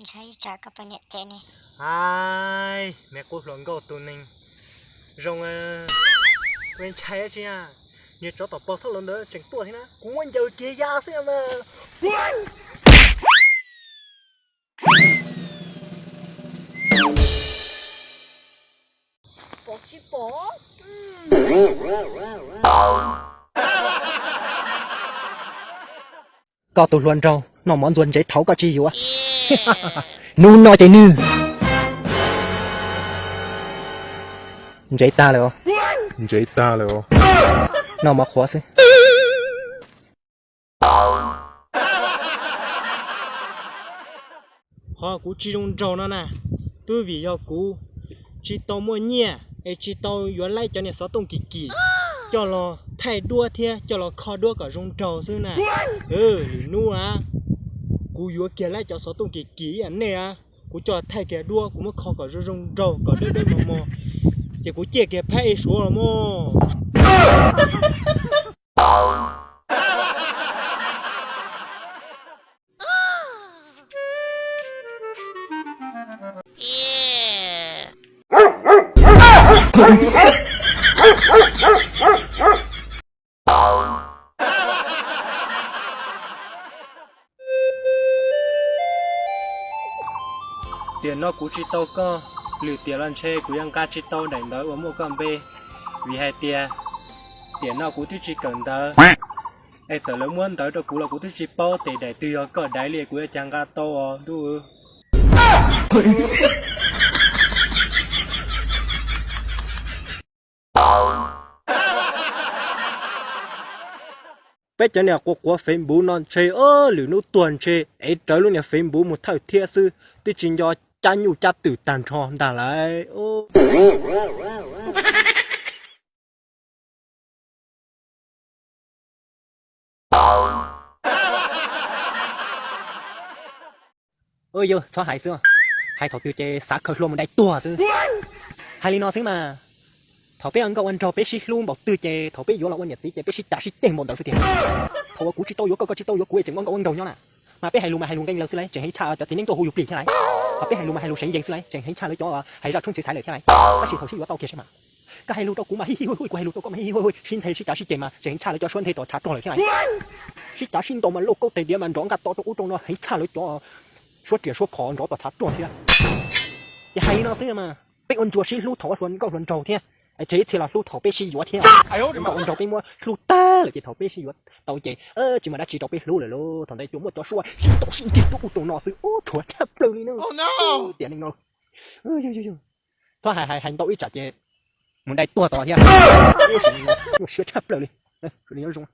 Ntshai tsam koj poj niam cem ne. Ai, me qub hluas nkauj tus neeg zoo, ntshai tsi, niag tsov tom pog thoj los ntawd tseem tuaj thiab na, kuv muab ncaws kiag ya xwb mas. Pom tsis pom? Koj tus hluas nraug noj mov ntxuag ntsev thaud koj tsis yuav. Hnub no ces nws ntsev tag lawm os. Ntsev tag lawm os. Noj mov qhuav xwb. Qhov kuv tsis zoo nraug no na, twb vim yog kuv tsis tau muaj nyiaj es tsis tau yuav laib cov niag xov tooj kim kim coj los thaij duab thiab coj los kho duab kom zoo nraug xwb na. Lwm hnub a, kuv yuav kiag laib cov xov tooj kim kim ib yam nej a, kuv coj los thaij kiag duab, kuv muab kho kom zoo zoo nraug kom dawb dawb mos mos, ces kuv ciaj kiag phab ej suav los mog. Tiam no kuv tsis tau koj, lwm tiam los ntshe kuv yuav nqa tsis tau daim ntawv uas muaj koj npe, vim hais tias tiam no kuv twb tsis kawm ntawv. Es txawm lawv muab ntawv rau kuv los kuv twb tsis paub tes daim twg yog koj daim li, kuv yuav cas nqa tau os ntuj. Peb cov niag quav quav Facebook no ntshe lwm hnub tuag ntshe ev rawv lub niag Facebook mus thawj thiab xwb, twb tsis nco cab nyuj cab twm tag nrho ntag lauj. Yog txhob hais xwb, hais thaum twg ces xav khaws hlua mus dai tuag xwb. Hais li no xwb mas, thaum peb ua nkauj ua nraug peb sib hlub npaum twg ces thaum peb yuav los ua niam txiv ces peb sib cav sib ceg npaum ntawd xwb tiag. Thaum uas kuv tsis tau yuav koj, koj tsis tau yuav kuv es tseem ua nkauj ua nraug nyob na, mas peb hais lus mas hais lus nkees laws xwb lauj, tseem heev tshaj cov txiv neej tuaj hu yus plig thiab lauj. Hos peb hais lus mas hais lus seev yees xwb lauj, tseem heev tshaj lawv cov hais zaj tshoob txiv xaiv lawm thiab lauj. Tab sis thaum sib yuav tau kiag seb mas, koj hais lus rau kuv mas hij hij huj huj, kuv hais lus rau koj mas hij hij huj huj, sib nthe sib cav sib ceg mas tseem heev tshaj lawv cov suab nthe tom tshav rog lawm thiab lauj. Sib cav sib ntaus mas lauj kaub tais diav mas nrov nqaj to rau ub rau no heev tshaj lawv cov suab riam suab phom nrov tom tshav rog thiab. Ces hais li no xwb mas, peb ua ntsuag sib hlub thaum ua hluas nkauj hluas nraug thiab, tseg ib txhia los hlub thaum peb sib yuav thiab. Nkauj ua nraug peb muab hlub tag lawm ces thaum peb sib yuav tau ces tsis muaj dab tsi rau peb hlub lawm lauj. Thaum ntawd ces muaj cov suab sib ntaus sib nrig rau ub rau no xwb, ub, rhuav tshaj plaws li na. Tiam neej no, txhob hais hais hais ntau ib tsam ces mus dai tuag tod thiab. Ub, siab tshaj plaws li. Zoo.